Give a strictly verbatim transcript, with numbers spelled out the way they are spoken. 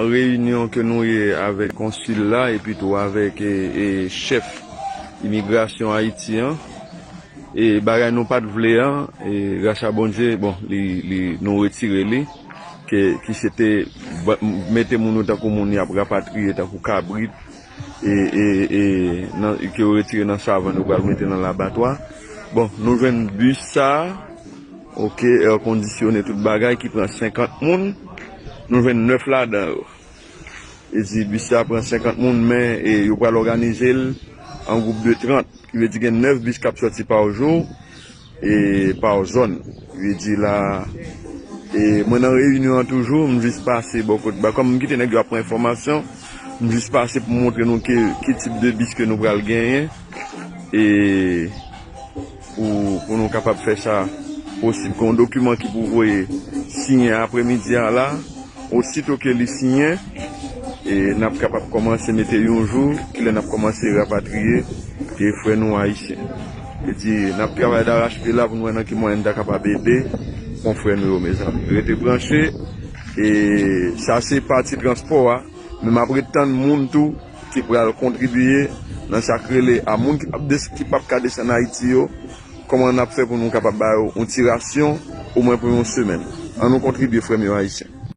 Reyinyon ke nou ye avèk konsil la epi tou avèk e, e chèf imigrasyon Ayiti an, e bagay nou pa t vle an, e gras a Bondye, bon, li, li, nou retire li, ke, ki se te ba- mete moun yo tankou moun y ap rapatriye, tankou kabrit, e, e, e, nan, ke yo retire nan savann, yo pral mete nan labatwa. Bon, nou jwenn bis sa a, oke, èkondisyone, tout bagay, ki pran senkant moun. Nou jwenn nèf ladan yo. E di, bis sa pran senkant moun, men e, yo pral òganize l an gwoup de trant. Ki vle di gen nèf bis k ap sòti pa jou, e pa zòn. Ki vle di la, e mwen nan reyinyon an toujou, m jis pase bò kot, ba, kòm m kite nèg yo ap pran enfòmasyon, m jis pase pou montre nou ke, ki tip de bis ke nou pral genyen. E pou, pou nou kapab fè sa posib. Gen yon dokiman ki pou voye siyen apremidi a la. Osito ke li siyen, e n ap kapab kòmanse mete yon jou, kilè n ap kòmanse rapatriye e frè nou ayisyen. E di, n ap travay darachpye la pou nou wè nan ki mwayen n ta kapab ede konfrè nou yo, mezanmi. Rete branche, e sa se pati transpò a, men m ap ret tann moun tou ki pral kontribye nan sa k rele a moun ki p ap des- ki p ap ka desann Ayiti yo, kòman n ap fè pou nou kapab ba yo yon ti rasyon, omwen pou yon semèn. An nou kontribye, frè m yo ayisyen.